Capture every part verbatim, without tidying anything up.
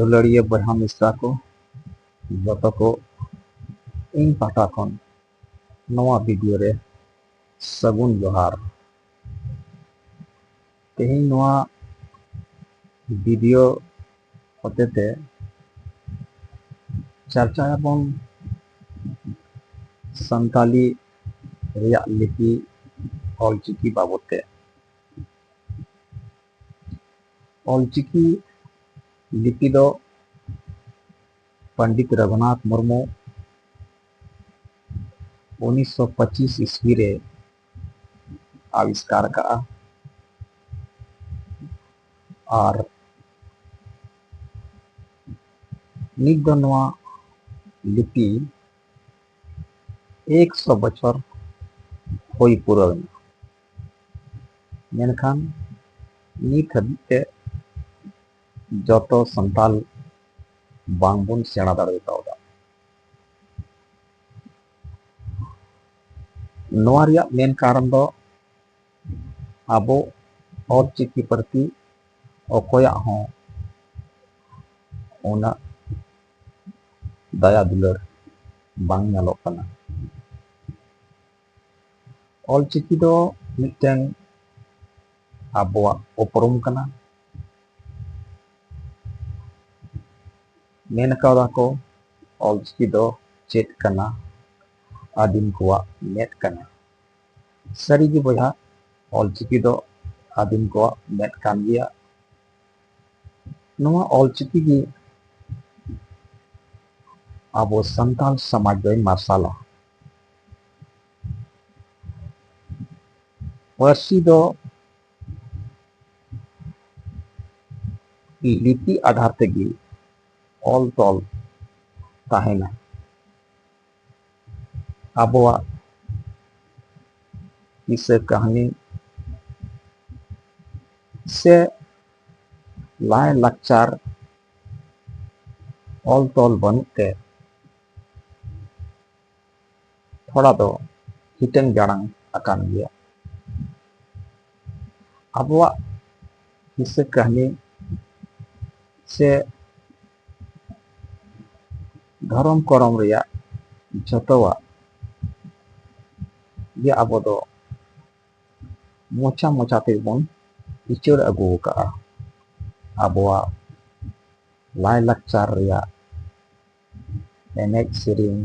ᱫᱩᱞᱟᱹᱲᱤᱭᱟᱹ ᱵᱚᱭᱦᱟ ᱢᱤᱥᱨᱟ ᱠᱚ, ᱡᱚᱛᱚ ᱠᱚ ᱤᱧ ᱯᱟᱦᱴᱟ ᱠᱷᱚᱱ ᱱᱚᱣᱟ ᱵᱷᱤᱰᱤᱭᱳ ᱨᱮ ᱥᱟᱹᱜᱩᱱ ᱡᱚᱦᱟᱨ᱾ ᱛᱮᱦᱮᱧ ᱱᱚᱣᱟ ᱵᱷᱤᱰᱤᱭᱳ ᱦᱚᱛᱮᱛᱮ ᱪᱟᱨᱪᱟᱭᱟᱵᱚᱱ ᱥᱟᱱᱛᱟᱞᱤ ᱨᱮᱭᱟᱜ ᱞᱤᱯᱤ ᱚᱞᱪᱤᱠᱤ ᱵᱟᱵᱚᱛ ᱛᱮ᱾ ᱚᱞᱪᱤᱠᱤ ᱞᱤᱯᱤ ᱫᱚ ᱯᱚᱱᱰᱤᱛ ᱨᱚᱜᱷᱩᱱᱟᱛᱷ ᱢᱩᱨᱢᱩ ᱩᱱᱤᱥᱥᱚ ᱯᱚᱸᱪᱤᱥ ᱤᱥᱣᱤ ᱨᱮ ᱟᱵᱤᱥᱠᱟᱨ ᱟᱠᱟᱫᱼᱟ᱾ ᱟᱨ ᱱᱤᱛ ᱫᱚ ᱱᱚᱣᱟ ᱞᱤᱯᱤ ᱮᱠᱥᱚ ᱵᱚᱪᱷᱚᱨ ᱦᱩᱭ ᱯᱩᱨᱟᱹᱣ ᱮᱱᱟ, ᱢᱮᱱᱠᱷᱟᱱ ᱱᱤᱛ ᱦᱟᱹᱵᱤᱡ ᱛᱮ ᱡᱚᱛᱚ ᱥᱟᱱᱛᱟᱞ ᱵᱟᱝᱵᱚᱱ ᱥᱮᱬᱟ ᱫᱟᱲᱮ ᱠᱟᱣᱫᱟ᱾ ᱱᱚᱣᱟ ᱨᱮᱭᱟᱜ ᱢᱮᱱ ᱠᱟᱨᱚᱱ ᱫᱚ ᱟᱵᱚ ᱚᱞᱪᱤᱠᱤ ᱯᱨᱚᱛᱤ ᱚᱠᱚᱭᱟᱜ ᱦᱚᱸ ᱩᱱᱟᱹᱜ ᱫᱟᱭᱟ ᱫᱩᱞᱟᱹᱲ ᱵᱟᱝ ᱧᱮᱞᱚᱜ ᱠᱟᱱᱟ᱾ ᱚᱞᱪᱤᱠᱤ ᱫᱚ ᱢᱤᱫᱴᱟᱝ ᱟᱵᱚᱣᱟᱜ ᱩᱯᱨᱩᱢ ᱠᱟᱱᱟ᱾ ᱢᱮᱱ ᱠᱟᱣᱫᱟ ᱠᱚ, ᱚᱞᱪᱤᱠᱤ ᱫᱚ ᱪᱮᱫ ᱠᱟᱱᱟ? ᱟᱹᱫᱤᱢ ᱠᱚᱣᱟᱜ ᱢᱮᱫ ᱠᱟᱱᱟ᱾ ᱥᱟᱹᱨᱤᱜᱮ ᱵᱚᱭᱦᱟ, ᱚᱞᱪᱤᱠᱤ ᱫᱚ ᱟᱹᱫᱤᱢ ᱠᱚᱣᱟᱜ ᱢᱮᱫ ᱠᱟᱱ ᱜᱮᱭᱟ᱾ ᱱᱚᱣᱟ ᱚᱞᱪᱤᱠᱤ ᱜᱮ ᱟᱵᱚ ᱥᱟᱱᱛᱟᱲ ᱥᱚᱢᱟᱡᱽ ᱫᱚᱭ ᱢᱟᱨᱥᱟᱞᱟ᱾ ᱯᱟᱹᱨᱥᱤ ᱫᱚ ᱞᱤᱯᱤ ᱟᱫᱷᱟᱨ ᱛᱮᱜᱮ ᱚᱞ ᱛᱚᱞ ᱛᱟᱦᱮᱱᱟ᱾ ᱟᱵᱚᱣᱟᱜ ᱠᱤᱥᱟᱹ ᱠᱟᱹᱦᱱᱤ ᱥᱮ ᱞᱟᱭ ᱞᱟᱠᱪᱟᱨ ᱚᱞ ᱛᱚᱞ ᱵᱟᱹᱱᱩᱜ ᱛᱮ ᱛᱷᱚᱲᱟ ᱫᱚ ᱦᱤᱴᱟᱹᱝ ᱡᱟᱲᱟᱝ ᱟᱠᱟᱱ ᱜᱮᱭᱟ᱾ ᱟᱵᱚᱣᱟᱜ ᱠᱤᱥᱟᱹ ᱠᱟᱹᱦᱱᱤ ᱥᱮ ᱫᱷᱚᱨᱚᱢ ᱠᱚᱨᱚᱢ ᱨᱮᱭᱟᱜ ᱡᱷᱚᱛᱚᱣᱟᱜ ᱜᱮ ᱟᱵᱚ ᱫᱚ ᱢᱚᱪᱟ ᱢᱚᱪᱟ ᱛᱮᱵᱚᱱ ᱩᱪᱟᱹᱲ ᱟᱹᱜᱩ ᱟᱠᱟᱫᱼᱟ᱾ ᱟᱵᱚᱣᱟᱜ ᱞᱟᱭᱼᱞᱟᱠᱪᱟᱨ ᱨᱮᱭᱟᱜ ᱮᱱᱮᱡ ᱥᱮᱨᱮᱧ,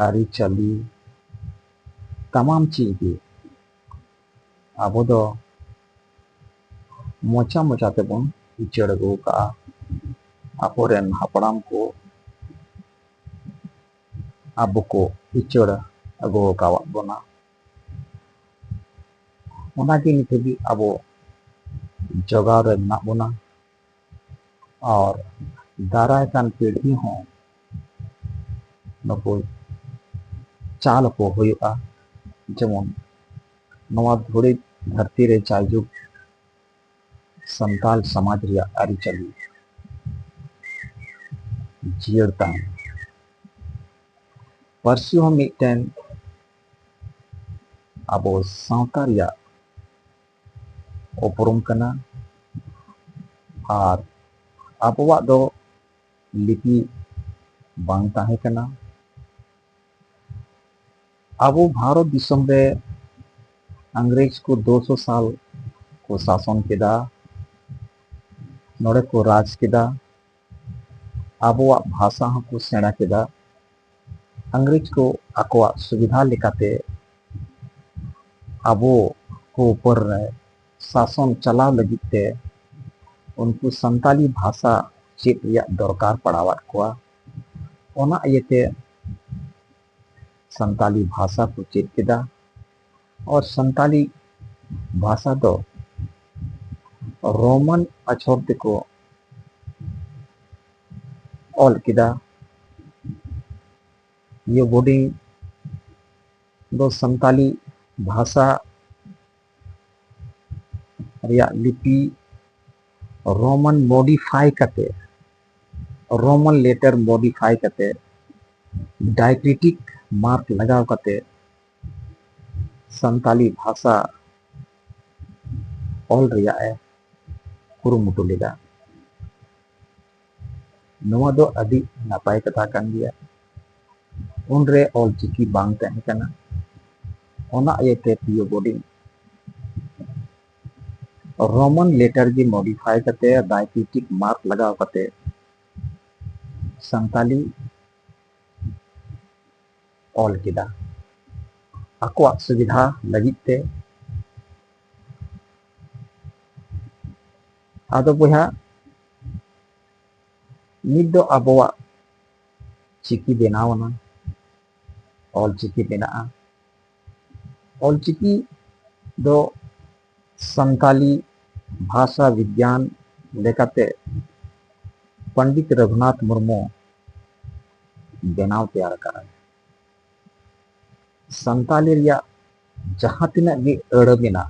ᱟᱹᱨᱤᱪᱟᱹᱞᱤ, ᱛᱟᱢᱟᱢ ᱪᱤᱡᱽ ᱜᱮ ᱟᱵᱚ ᱫᱚ ᱢᱚᱪᱟ ᱢᱚᱪᱟ ᱛᱮᱵᱚᱱ ᱩᱪᱟᱹᱲ ᱟᱹᱜᱩ ᱟᱠᱟᱫᱼᱟ᱾ ᱟᱵᱚᱨᱮᱱ ᱦᱟᱯᱲᱟᱢ ᱠᱚ ᱟᱵᱚ ᱠᱚ ᱩᱪᱟᱹᱲ ᱟᱹᱜᱩ ᱟᱠᱟᱣᱟᱫ ᱵᱚᱱᱟ᱾ ᱚᱱᱟᱜᱮ ᱱᱤᱛ ᱦᱟᱹᱵᱤᱡ ᱟᱵᱚ ᱡᱚᱜᱟᱣ ᱨᱮ ᱢᱮᱱᱟᱜ ᱵᱚᱱᱟ᱾ ᱟᱨ ᱫᱟᱨᱟᱭ ᱠᱟᱱ ᱯᱤᱲᱦᱤ ᱦᱚᱸ ᱱᱩᱠᱩ ᱪᱟᱞ ᱟᱠᱚ ᱦᱩᱭᱩᱜᱼᱟ, ᱡᱮᱢᱚᱱ ᱱᱚᱣᱟ ᱫᱷᱩᱲᱤ ᱫᱷᱟᱹᱨᱛᱤ ᱨᱮ ᱡᱟᱭᱡᱩᱜᱽ ᱥᱟᱱᱛᱟᱞ ᱥᱚᱢᱟᱡᱽ ᱨᱮᱭᱟᱜ ᱟᱹᱨᱤᱪᱟᱹᱞᱤ ᱡᱤᱭᱟᱹᱲ ᱛᱟᱦᱮᱱ᱾ ᱯᱟᱹᱨᱥᱤ ᱦᱚᱸ ᱢᱤᱫᱴᱮᱱ ᱟᱵᱚ ᱥᱟᱶᱛᱟ ᱨᱮᱭᱟᱜ ᱩᱯᱨᱩᱢ ᱠᱟᱱᱟ᱾ ᱟᱨ ᱟᱵᱚᱣᱟᱜ ᱫᱚ ᱞᱤᱯᱤ ᱵᱟᱝ ᱛᱟᱦᱮᱸ ᱠᱟᱱᱟ᱾ ᱟᱵᱚ ᱵᱷᱟᱨᱚᱛ ᱫᱤᱥᱚᱢ ᱨᱮ ᱤᱝᱨᱮᱡᱽ ᱠᱚ ᱫᱩᱥᱚ ᱥᱟᱞ ᱠᱚ ᱥᱟᱥᱚᱱ ᱠᱮᱫᱟ, ᱱᱚᱰᱮ ᱠᱚ ᱨᱟᱡᱽ ᱠᱮᱫᱟ᱾ ᱟᱵᱚᱣᱟᱜ ᱵᱷᱟᱥᱟ ᱦᱚᱸᱠᱚ ᱥᱮᱬᱟ ᱠᱮᱫᱟ᱾ ᱤᱝᱨᱮᱡᱽ ᱠᱚ ᱟᱠᱚᱣᱟᱜ ᱥᱩᱵᱤᱫᱷᱟ ᱞᱮᱠᱟᱛᱮ ᱟᱵᱚ ᱠᱚ ᱩᱯᱚᱨ ᱨᱮ ᱥᱟᱥᱚᱱ ᱪᱟᱞᱟᱣ ᱞᱟᱹᱜᱤᱫ ᱛᱮ ᱩᱱᱠᱩ ᱥᱟᱱᱛᱟᱞᱤ ᱵᱷᱟᱥᱟ ᱪᱮᱫ ᱨᱮᱭᱟᱜ ᱫᱚᱨᱠᱟᱨ ᱯᱟᱲᱟᱣᱟᱫ ᱠᱚᱣᱟ᱾ ᱚᱱᱟ ᱤᱭᱟᱹᱛᱮ ᱥᱟᱱᱛᱟᱞᱤ ᱵᱷᱟᱥᱟ ᱠᱚ ᱪᱮᱫ ᱠᱮᱫᱟ᱾ ᱟᱨ ᱥᱟᱱᱛᱟᱞᱤ ᱵᱷᱟᱥᱟ ᱫᱚ ᱨᱳᱢᱟᱱ ᱟᱠᱷᱚᱨ ᱛᱮᱠᱚ ᱚᱞ ᱠᱮᱫᱟ᱾ ᱤᱭᱟᱹ ᱵᱳᱰᱤᱝ ᱫᱚ ᱥᱟᱱᱛᱟᱞᱤ ᱵᱷᱟᱥᱟ ᱨᱮᱭᱟᱜ ᱞᱤᱯᱤ ᱨᱳᱢᱟᱱ ᱢᱚᱰᱤᱯᱷᱟᱭ ᱠᱟᱛᱮ, ᱨᱳᱢᱟᱱ ᱞᱮᱴᱟᱨ ᱢᱚᱰᱤᱯᱷᱟᱭ ᱠᱟᱛᱮ, ᱰᱟᱭᱠᱨᱤᱴᱤᱠ ᱢᱟᱨᱠ ᱞᱟᱜᱟᱣ ᱠᱟᱛᱮ ᱥᱟᱱᱛᱟᱞᱤ ᱵᱷᱟᱥᱟ ᱚᱞ ᱨᱮᱭᱟᱜ ᱮ ᱠᱩᱨᱩᱢᱩᱴᱩ ᱞᱮᱫᱟ᱾ ᱱᱚᱣᱟ ᱫᱚ ᱟᱹᱰᱤ ᱱᱟᱯᱟᱭ ᱠᱟᱛᱷᱟ ᱠᱟᱱ ᱜᱮᱭᱟ᱾ ᱩᱱᱨᱮ ᱚᱞᱪᱤᱠᱤ ᱵᱟᱝ ᱛᱟᱦᱮᱸ ᱠᱟᱱᱟ, ᱚᱱᱟ ᱤᱭᱟᱹᱛᱮ ᱯᱤ ᱳ ᱵᱳᱨᱰᱤᱝ ᱨᱳᱢᱟᱱ ᱞᱮᱴᱟᱨ ᱜᱮ ᱢᱚᱰᱤᱯᱷᱟᱭ ᱠᱟᱛᱮ, ᱰᱟᱭᱠᱨᱤᱴᱤᱠ ᱢᱟᱨᱠ ᱞᱟᱜᱟᱣ ᱠᱟᱛᱮ ᱥᱟᱱᱛᱟᱞᱤ ᱚᱞ ᱠᱮᱫᱟ ᱟᱠᱚᱣᱟᱜ ᱥᱩᱵᱤᱫᱷᱟ ᱞᱟᱹᱜᱤᱫ ᱛᱮ᱾ ᱟᱫᱚ ᱵᱚᱭᱦᱟ, ᱱᱤᱛ ᱫᱚ ᱟᱵᱚᱣᱟᱜ ᱪᱤᱠᱤ ᱵᱮᱱᱟᱣ ᱮᱱᱟ, ᱚᱞ ᱪᱤᱠᱤ ᱢᱮᱱᱟᱜᱼᱟ᱾ ᱚᱞ ᱪᱤᱠᱤ ᱫᱚ ᱥᱟᱱᱛᱟᱞᱤ ᱵᱷᱟᱥᱟ ᱵᱤᱜᱽᱜᱟᱱ ᱞᱮᱠᱟᱛᱮ ᱯᱚᱱᱰᱤᱛ ᱨᱚᱜᱷᱩᱱᱟᱛᱷ ᱢᱩᱨᱢᱩ ᱵᱮᱱᱟᱣ ᱛᱮᱭᱟᱨ ᱟᱠᱟᱫᱼᱟ᱾ ᱥᱟᱱᱛᱟᱞᱤ ᱨᱮᱭᱟᱜ ᱡᱟᱦᱟᱸ ᱛᱤᱱᱟᱹᱜ ᱜᱮ ᱟᱹᱲᱟᱹ ᱢᱮᱱᱟᱜ,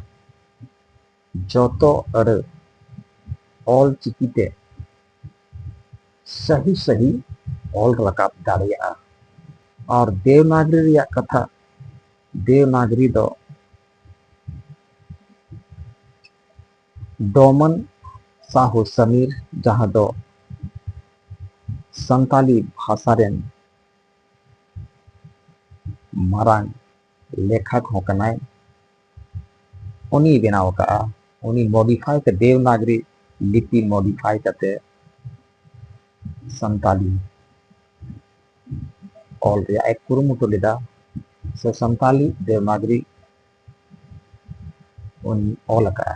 ᱡᱚᱛᱚ ᱟᱹᱲᱟᱹ ᱚᱞ ᱪᱤᱠᱤᱛᱮ ᱥᱟᱹᱦᱤ ᱥᱟᱹᱦᱤ ᱚᱞ ᱨᱟᱠᱟᱵ ᱫᱟᱲᱮᱭᱟᱜᱼᱟ᱾ ᱟᱨ ᱫᱮᱣᱱᱟᱜᱽᱨᱤ ᱨᱮᱭᱟᱜ ᱠᱟᱛᱷᱟ, ᱫᱮᱣᱱᱟᱜᱽᱨᱤ ᱫᱚ ᱰᱚᱢᱚᱱ ᱥᱟᱦᱩ ᱥᱟᱢᱤᱨ, ᱡᱟᱦᱟᱸ ᱫᱚ ᱥᱟᱱᱛᱟᱞᱤ ᱵᱷᱟᱥᱟ ᱨᱮᱱ ᱢᱟᱨᱟᱝ ᱞᱮᱠᱷᱚᱠ ᱦᱚᱸ ᱠᱟᱱᱟᱭ, ᱩᱱᱤᱭ ᱵᱮᱱᱟᱣ ᱟᱠᱟᱫᱼᱟ᱾ ᱩᱱᱤ ᱢᱚᱰᱤᱯᱷᱟᱭ ᱠᱟᱛᱮ, ᱫᱮᱣᱱᱟᱜᱽᱨᱤ ᱞᱤᱯᱤ ᱢᱚᱰᱤᱯᱷᱟᱭ ᱠᱟᱛᱮ ᱥᱟᱱᱛᱟᱞᱤ ᱚᱞ ᱨᱮᱭᱟᱜ ᱮ ᱠᱩᱨᱩᱢᱩᱴᱩ ᱞᱮᱫᱟ, ᱥᱮ ᱥᱟᱱᱛᱟᱞᱤ ᱫᱮᱣᱱᱟᱜᱽᱨᱤ ᱩᱱᱤ ᱚᱞ ᱟᱠᱟᱫᱼᱟ᱾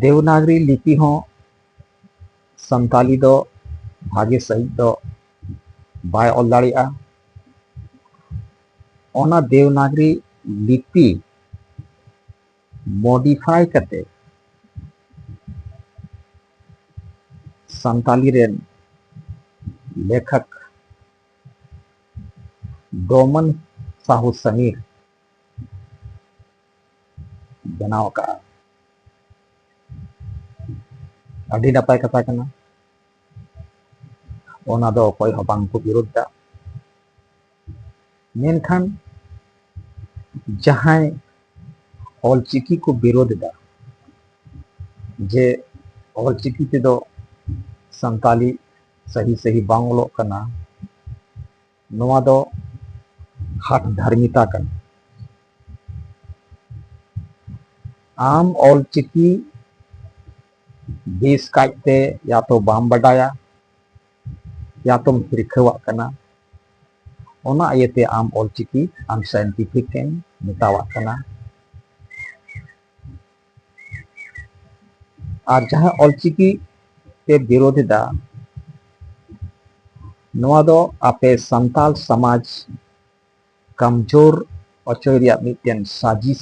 ᱫᱮᱣᱱᱟᱜᱽᱨᱤ ᱞᱤᱯᱤ ᱦᱚᱸ ᱥᱟᱱᱛᱟᱞᱤ ᱫᱚ ᱵᱷᱟᱜᱮ ᱥᱟᱺᱦᱤᱡ ᱫᱚ ᱵᱟᱭ ᱚᱞ ᱫᱟᱲᱮᱭᱟᱜᱼᱟ᱾ ᱚᱱᱟ ᱫᱮᱣᱱᱟᱜᱽᱨᱤ ᱞᱤᱯᱤ ᱢᱚᱰᱤᱯᱷᱟᱭ ᱠᱟᱛᱮ ᱥᱟᱱᱛᱟᱞᱤ ᱨᱮᱱ ᱞᱮᱠᱷᱚᱠ ᱰᱚᱢᱚᱱ ᱥᱟᱦᱩ ᱥᱟᱢᱤᱨ ᱵᱮᱱᱟᱣ ᱟᱠᱟᱫᱼᱟ᱾ ᱟᱹᱰᱤ ᱱᱟᱯᱟᱭ ᱠᱟᱛᱷᱟ ᱠᱟᱱᱟ, ᱚᱱᱟ ᱫᱚ ᱚᱠᱚᱭ ᱦᱚᱸ ᱵᱟᱝ ᱠᱚ ᱵᱤᱨᱳᱫᱷ ᱮᱫᱟ᱾ ᱢᱮᱱᱠᱷᱟᱱ ᱡᱟᱦᱟᱸᱭ ᱚᱞᱪᱤᱠᱤ ᱠᱚ ᱵᱤᱨᱳᱫᱷ ᱮᱫᱟ, ᱡᱮ ᱚᱞᱪᱤᱠᱤ ᱛᱮᱫᱚ ᱥᱟᱱᱛᱟᱞᱤ ᱥᱟᱹᱦᱤ ᱥᱟᱹᱦᱤ ᱵᱟᱝ ᱚᱞᱚᱜ ᱠᱟᱱᱟ, ᱱᱚᱣᱟ ᱫᱚ ᱦᱟᱴ ᱫᱷᱟᱨᱢᱤᱛᱟ ᱠᱟᱱᱟ᱾ ᱟᱢ ᱚᱞᱪᱤᱠᱤ ᱵᱮᱥ ᱠᱟᱭᱛᱮ ᱭᱟ ᱛᱚ ᱵᱟᱢ ᱵᱟᱰᱟᱭᱟ, ᱭᱟ ᱛᱚᱢ ᱦᱤᱨᱠᱷᱟᱹᱣᱟᱜ ᱠᱟᱱᱟ, ᱚᱱᱟ ᱤᱭᱟᱹᱛᱮ ᱟᱢ ᱚᱞᱪᱤᱠᱤ unscientific ᱮᱢ ᱢᱮᱛᱟᱣᱟᱜ ᱠᱟᱱᱟ᱾ ᱟᱨ ᱡᱟᱦᱟᱸ ᱚᱞᱪᱤᱠᱤ ᱯᱮ ᱵᱤᱨᱳᱫᱷ ᱮᱫᱟ, ᱱᱚᱣᱟ ᱫᱚ ᱟᱯᱮ ᱥᱟᱱᱛᱟᱞ ᱥᱚᱢᱟᱡᱽ ᱠᱟᱢᱡᱳᱨ ᱚᱪᱚᱭ ᱨᱮᱭᱟᱜ ᱢᱤᱫᱴᱮᱱ ᱥᱟᱡᱤᱥ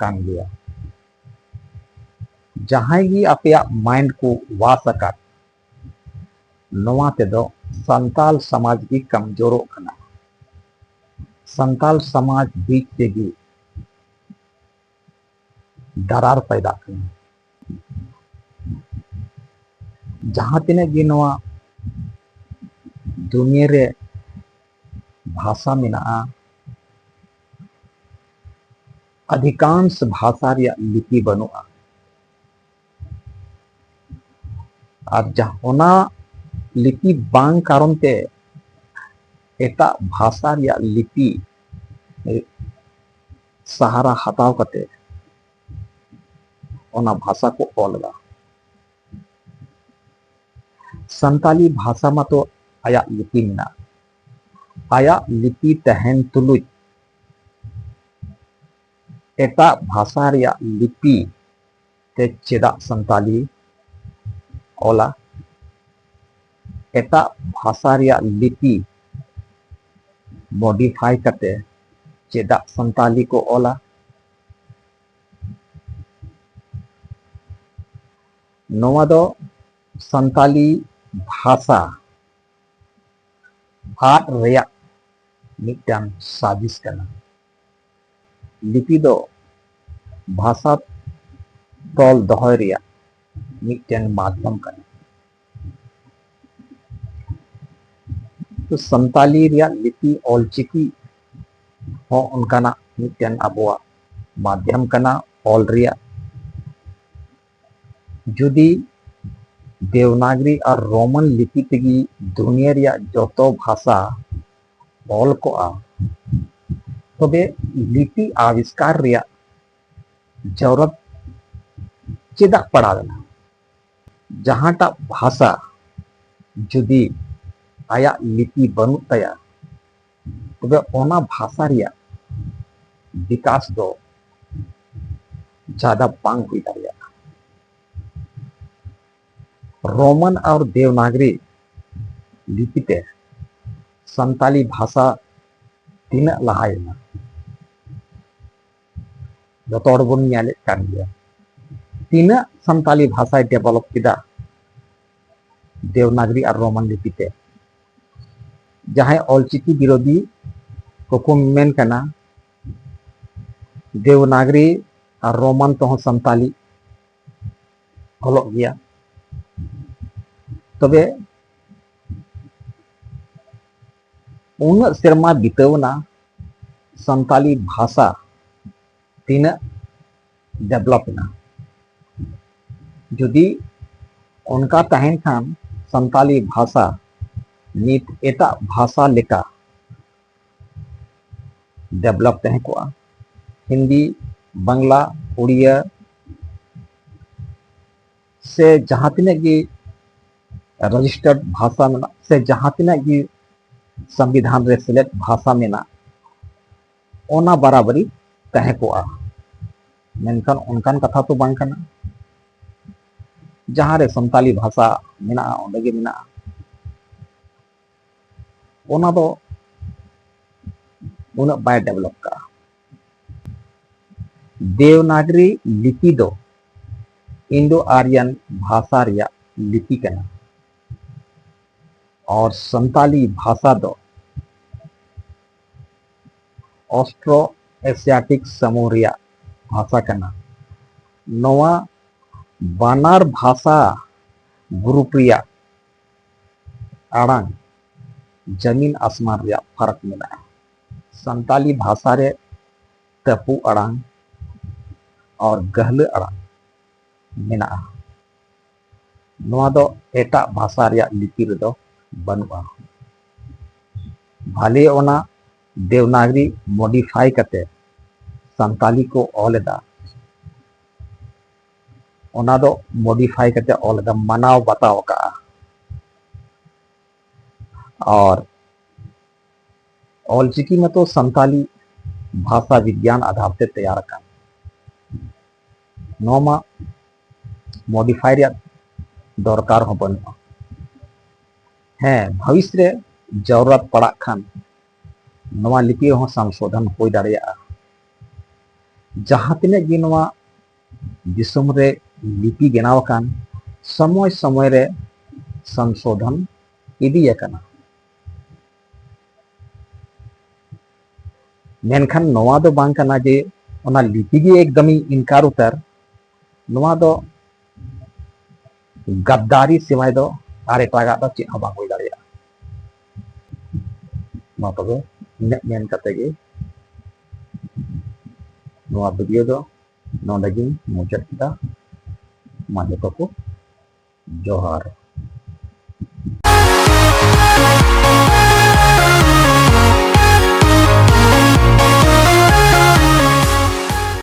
ᱠᱟᱱ ᱜᱮᱭᱟ᱾ ᱡᱟᱦᱟᱸᱭ ᱜᱮ ᱟᱯᱮᱭᱟᱜ mind ᱠᱚ wash ᱟᱠᱟᱫ, ᱱᱚᱣᱟ ᱛᱮᱫᱚ ᱥᱟᱱᱛᱟᱞ ᱥᱚᱢᱟᱡᱽ ᱜᱮ ᱠᱟᱢᱡᱳᱨᱚᱜ ᱠᱟᱱᱟ᱾ ᱥᱟᱱᱛᱟᱞ ᱥᱚᱢᱟᱡᱽ ᱵᱤᱪ ᱨᱮᱜᱮ ᱫᱟᱨᱟᱨ ᱯᱟᱭᱫᱟᱜ ᱠᱟᱱᱟ᱾ ᱡᱟᱦᱟᱸ ᱛᱤᱱᱟᱹᱜ ᱜᱮ ᱱᱚᱣᱟ ᱫᱩᱱᱤᱭᱟᱹ ᱨᱮ ᱵᱷᱟᱥᱟ ᱢᱮᱱᱟᱜᱼᱟ, ᱚᱫᱷᱤᱠᱟᱝᱥ ᱵᱷᱟᱥᱟ ᱨᱮᱭᱟᱜ ᱞᱤᱯᱤ ᱵᱟᱹᱱᱩᱜᱼᱟ᱾ ᱟᱨ ᱡᱟᱦᱟᱸ, ᱚᱱᱟ ᱞᱤᱯᱤ ᱵᱟᱝ ᱠᱟᱨᱚᱱ ᱛᱮ ᱮᱴᱟᱜ ᱵᱷᱟᱥᱟ ᱨᱮᱭᱟᱜ ᱞᱤᱯᱤ ᱥᱟᱦᱟᱨᱟ ᱦᱟᱛᱟᱣ ᱠᱟᱛᱮ ᱚᱱᱟ ᱵᱷᱟᱥᱟ ᱠᱚ ᱚᱞ ᱮᱫᱟ᱾ ᱥᱟᱱᱛᱟᱞᱤ ᱵᱷᱟᱥᱟ ᱢᱟᱛᱚ ᱟᱭᱟᱜ ᱞᱤᱯᱤ ᱢᱮᱱᱟᱜᱼᱟ᱾ ᱟᱭᱟᱜ ᱞᱤᱯᱤ ᱛᱟᱦᱮᱱ ᱛᱩᱞᱩᱡ ᱮᱴᱟᱜ ᱵᱷᱟᱥᱟ ᱨᱮᱭᱟᱜ ᱞᱤᱯᱤ ᱛᱮ ᱪᱮᱫᱟᱜ ᱥᱟᱱᱛᱟᱞᱤ ᱚᱞᱟ? ᱮᱴᱟᱜ ᱵᱷᱟᱥᱟ ᱨᱮᱭᱟᱜ ᱞᱤᱯᱤ modify ᱠᱟᱛᱮ ᱪᱮᱫᱟᱜ ᱥᱟᱱᱛᱟᱞᱤ ᱠᱚ ᱚᱞᱟ? ᱱᱚᱣᱟ ᱫᱚ ᱥᱟᱱᱛᱟᱞᱤ ᱵᱷᱟᱥᱟ ᱟᱫ ᱨᱮᱭᱟᱜ ᱢᱤᱫᱴᱟᱝ ᱥᱟᱡᱤᱥ ᱠᱟᱱᱟ᱾ ᱞᱤᱯᱤ ᱫᱚ ᱵᱷᱟᱥᱟ ᱛᱚᱞ ᱫᱚᱦᱚᱭ ᱨᱮᱭᱟᱜ ᱢᱤᱫᱴᱟᱝ ᱢᱟᱫᱽᱫᱷᱚᱢ ᱠᱟᱱᱟ᱾ ᱛᱚ ᱥᱟᱱᱛᱟᱞᱤ ᱨᱮᱭᱟᱜ ᱞᱤᱯᱤ ᱚᱞᱪᱤᱠᱤ ᱦᱚᱸ ᱚᱱᱠᱟᱱᱟᱜ ᱢᱤᱫᱴᱟᱝ ᱟᱵᱚᱣᱟᱜ ᱢᱟᱫᱽᱫᱷᱚᱢ ᱠᱟᱱᱟ ᱚᱞ ᱨᱮᱭᱟᱜ᱾ ᱡᱩᱫᱤ ᱫᱮᱣᱱᱟᱜᱽᱨᱤ ᱟᱨ ᱨᱳᱢᱟᱱ ᱞᱤᱯᱤ ᱛᱮᱜᱮ ᱫᱩᱱᱤᱭᱟᱹ ᱨᱮᱭᱟᱜ ᱡᱚᱛᱚ ᱵᱷᱟᱥᱟ ᱚᱞ ᱠᱚᱜᱼᱟ, ᱛᱚᱵᱮ ᱞᱤᱯᱤ ᱟᱵᱤᱥᱠᱟᱨ ᱨᱮᱭᱟᱜ ᱡᱟᱹᱨᱩᱲᱟᱛ ᱪᱮᱫᱟᱜ ᱯᱟᱲᱟᱣ ᱮᱱᱟ? ᱡᱟᱦᱟᱸᱴᱟᱜ ᱵᱷᱟᱥᱟ ᱡᱩᱫᱤ ᱟᱭᱟᱜ ᱞᱤᱯᱤ ᱵᱟᱹᱱᱩᱜ ᱛᱟᱭᱟ, ᱛᱚᱵᱮ ᱚᱱᱟ ᱵᱷᱟᱥᱟ ᱨᱮᱭᱟᱜ ᱵᱤᱠᱟᱥ ᱫᱚ ᱡᱟᱫᱟ ᱵᱟᱝ ᱦᱩᱭ ᱫᱟᱲᱮᱭᱟᱜᱼᱟ᱾ ᱨᱳᱢᱟᱱ ᱟᱨ ᱫᱮᱣᱱᱟᱜᱽᱨᱤ ᱞᱤᱯᱤ ᱛᱮ ᱥᱟᱱᱛᱟᱞᱤ ᱵᱷᱟᱥᱟ ᱛᱤᱱᱟᱹᱜ ᱞᱟᱦᱟᱭᱮᱱᱟ, ᱡᱚᱛᱚ ᱦᱚᱲ ᱵᱚᱱ ᱧᱮᱞᱮᱫ ᱠᱟᱱ ᱜᱮᱭᱟ᱾ ᱛᱤᱱᱟᱹᱜ ᱥᱟᱱᱛᱟᱞᱤ ᱵᱷᱟᱥᱟᱭ ᱰᱮᱵᱷᱞᱚᱯ ᱠᱮᱫᱟ ᱫᱮᱣᱱᱟᱜᱽᱨᱤ ᱟᱨ ᱨᱳᱢᱟᱱ ᱞᱤᱯᱤ ᱛᱮ᱾ ᱡᱟᱦᱟᱸᱭ ᱚᱞᱪᱤᱠᱤ ᱵᱤᱨᱳᱫᱷᱤ ᱠᱚᱠᱚ ᱢᱮᱱ ᱠᱟᱱᱟ, ᱫᱮᱣᱱᱟᱜᱽᱨᱤ ᱟᱨ ᱨᱳᱢᱟᱱ ᱛᱮᱦᱚᱸ ᱥᱟᱱᱛᱟᱞᱤ ᱚᱞᱚᱜ ᱜᱮᱭᱟ᱾ ᱛᱚᱵᱮ ᱩᱱᱟᱹᱜ ᱥᱮᱨᱢᱟ ᱵᱤᱛᱟᱹᱣ ᱮᱱᱟ, ᱥᱟᱱᱛᱟᱞᱤ ᱵᱷᱟᱥᱟ ᱛᱤᱱᱟᱹᱜ ᱰᱮᱵᱷᱞᱚᱯ ᱮᱱᱟ? ᱡᱩᱫᱤ ᱚᱱᱠᱟ ᱛᱟᱦᱮᱱ ᱠᱷᱟᱱ, ᱥᱟᱱᱛᱟᱞᱤ ᱵᱷᱟᱥᱟ ᱱᱤᱛ ᱮᱴᱟᱜ ᱵᱷᱟᱥᱟ ᱞᱮᱠᱟ ᱰᱮᱵᱷᱞᱚᱯ ᱛᱟᱦᱮᱸ ᱠᱚᱜᱼᱟ᱾ ᱦᱤᱱᱫᱤ, ᱵᱟᱝᱞᱟ, ᱩᱲᱤᱭᱟ ᱥᱮ ᱡᱟᱦᱟᱸ ᱛᱤᱱᱟᱹᱜ ᱜᱮ ᱨᱮᱡᱤᱥᱴᱟᱨᱰ ᱵᱷᱟᱥᱟ ᱢᱮᱱᱟᱜ, ᱥᱮ ᱡᱟᱦᱟᱸ ᱛᱤᱱᱟᱹᱜ ᱜᱮ ᱥᱚᱝᱵᱤᱫᱷᱟᱱ ᱨᱮ ᱥᱮᱞᱮᱫ ᱵᱷᱟᱥᱟ ᱢᱮᱱᱟᱜ, ᱚᱱᱟ ᱵᱟᱨᱟᱵᱟᱨᱤ ᱛᱟᱦᱮᱸ ᱠᱚᱜᱼᱟ᱾ ᱢᱮᱱᱠᱷᱟᱱ ᱚᱱᱠᱟᱱ ᱠᱟᱛᱷᱟ ᱛᱚ ᱵᱟᱝ ᱠᱟᱱᱟ᱾ ᱡᱟᱦᱟᱸ ᱨᱮ ᱥᱟᱱᱛᱟᱞᱤ ᱵᱷᱟᱥᱟ ᱢᱮᱱᱟᱜᱼᱟ, ᱚᱸᱰᱮ ᱜᱮ ᱢᱮᱱᱟᱜᱼᱟ᱾ ᱚᱱᱟ ᱫᱚ ᱩᱱᱟᱹᱜ ᱵᱟᱭ ᱰᱮᱵᱷᱞᱚᱯ ᱠᱟᱜᱼᱟ᱾ ᱫᱮᱣᱱᱟᱜᱽᱨᱤ ᱞᱤᱯᱤ ᱫᱚ ᱤᱱᱰᱳ ᱟᱨᱭᱟᱱ ᱵᱷᱟᱥᱟ ᱨᱮᱭᱟᱜ ᱞᱤᱯᱤ ᱠᱟᱱᱟ᱾ ᱟᱨ ᱥᱟᱱᱛᱟᱞᱤ ᱵᱷᱟᱥᱟ ᱫᱚ ᱚᱥᱴᱨᱳ ᱮᱥᱤᱭᱟᱴᱤᱠ ᱥᱟᱢᱩᱦ ᱨᱮᱭᱟᱜ ᱵᱷᱟᱥᱟ ᱠᱟᱱᱟ᱾ ᱱᱚᱣᱟ ᱵᱟᱱᱟᱨ ᱵᱷᱟᱥᱟ ᱜᱨᱩᱯ ᱨᱮᱭᱟᱜ ᱟᱲᱟᱝ ᱡᱟᱹᱢᱤᱱ ᱟᱥᱢᱟᱱ ᱨᱮᱭᱟᱜ ᱯᱷᱟᱨᱟᱠ ᱢᱮᱱᱟᱜᱼᱟ᱾ ᱥᱟᱱᱛᱟᱞᱤ ᱵᱷᱟᱥᱟ ᱨᱮ ᱛᱟᱹᱯᱩ ᱟᱲᱟᱝ ᱟᱨ ᱜᱟᱹᱦᱞᱟᱹ ᱟᱲᱟᱝ ᱢᱮᱱᱟᱜᱼᱟ᱾ ᱱᱚᱣᱟ ᱫᱚ ᱮᱴᱟᱜ ᱵᱷᱟᱥᱟ ᱨᱮᱭᱟᱜ ᱞᱤᱯᱤ ᱨᱮᱫᱚ ᱵᱟᱹᱱᱩᱜᱼᱟ᱾ ᱵᱷᱟᱞᱮ ᱚᱱᱟ ᱫᱮᱣᱱᱟᱜᱽᱨᱤ modify ᱠᱟᱛᱮ ᱥᱟᱱᱛᱟᱞᱤ ᱠᱚ ᱚᱞ ᱮᱫᱟ, ᱚᱱᱟ ᱫᱚ modify ᱠᱟᱛᱮ ᱚᱞ ᱮᱫᱟ, ᱢᱟᱱᱟᱣ ᱵᱟᱛᱟᱣ ᱟᱠᱟᱜᱼᱟ᱾ ᱟᱨ ᱚᱞᱪᱤᱠᱤ ᱢᱟᱛᱚ ᱥᱟᱱᱛᱟᱞᱤ ᱵᱷᱟᱥᱟ ᱵᱤᱜᱽᱜᱟᱱ ᱟᱫᱷᱟᱨ ᱛᱮ ᱛᱮᱭᱟᱨ ᱟᱠᱟᱱ, ᱱᱚᱣᱟ ᱢᱟ modify ᱨᱮᱭᱟᱜ ᱫᱚᱨᱠᱟᱨ ᱦᱚᱸ ᱵᱟᱹᱱᱩᱜᱼᱟ᱾ ᱦᱮᱸ, ᱵᱷᱟᱵᱤᱥ ᱨᱮ ᱡᱟᱨᱩᱨᱟᱛ ᱯᱟᱲᱟᱜ ᱠᱷᱟᱱ ᱱᱚᱣᱟ ᱞᱤᱯᱤ ᱨᱮᱦᱚᱸ ᱥᱚᱝᱥᱳᱫᱷᱚᱱ ᱦᱩᱭ ᱫᱟᱲᱮᱭᱟᱜᱼᱟ᱾ ᱡᱟᱦᱟᱸ ᱛᱤᱱᱟᱹᱜ ᱜᱮ ᱱᱚᱣᱟ ᱫᱤᱥᱚᱢ ᱨᱮ ᱞᱤᱯᱤ ᱵᱮᱱᱟᱣ ᱟᱠᱟᱱ, ᱥᱚᱢᱚᱭ ᱥᱚᱢᱚᱭ ᱨᱮ ᱥᱚᱝᱥᱳᱫᱷᱚᱱ ᱤᱫᱤ ᱟᱠᱟᱱᱟ᱾ ᱢᱮᱱᱠᱷᱟᱱ ᱱᱚᱣᱟ ᱫᱚ ᱵᱟᱝ ᱠᱟᱱᱟ ᱡᱮ ᱚᱱᱟ ᱞᱤᱯᱤ ᱜᱮ ᱮᱠᱫᱚᱢᱤᱧ ᱤᱱᱠᱟᱨ ᱩᱛᱟᱹᱨ᱾ ᱱᱚᱣᱟ ᱫᱚ ᱜᱟᱫᱫᱟᱨᱤ ᱥᱤᱣᱟᱭ ᱫᱚ ᱟᱨ ᱮᱴᱟᱜᱟᱜ ᱫᱚ ᱪᱮᱫ ᱦᱚᱸ ᱵᱟᱝ ᱦᱩᱭ ᱫᱟᱲᱮᱭᱟᱜᱼᱟ᱾ ᱢᱟ ᱛᱚᱵᱮ, ᱤᱱᱟᱹᱜ ᱢᱮᱱ ᱠᱟᱛᱮ ᱜᱮ ᱱᱚᱣᱟ ᱵᱷᱤᱰᱤᱭᱳ ᱫᱚ ᱱᱚᱰᱮ ᱜᱤᱧ ᱢᱩᱪᱟᱹᱫ ᱠᱮᱫᱟ᱾ ᱢᱟ ᱡᱚᱛᱚ ᱠᱚ ᱡᱚᱦᱟᱨ᱾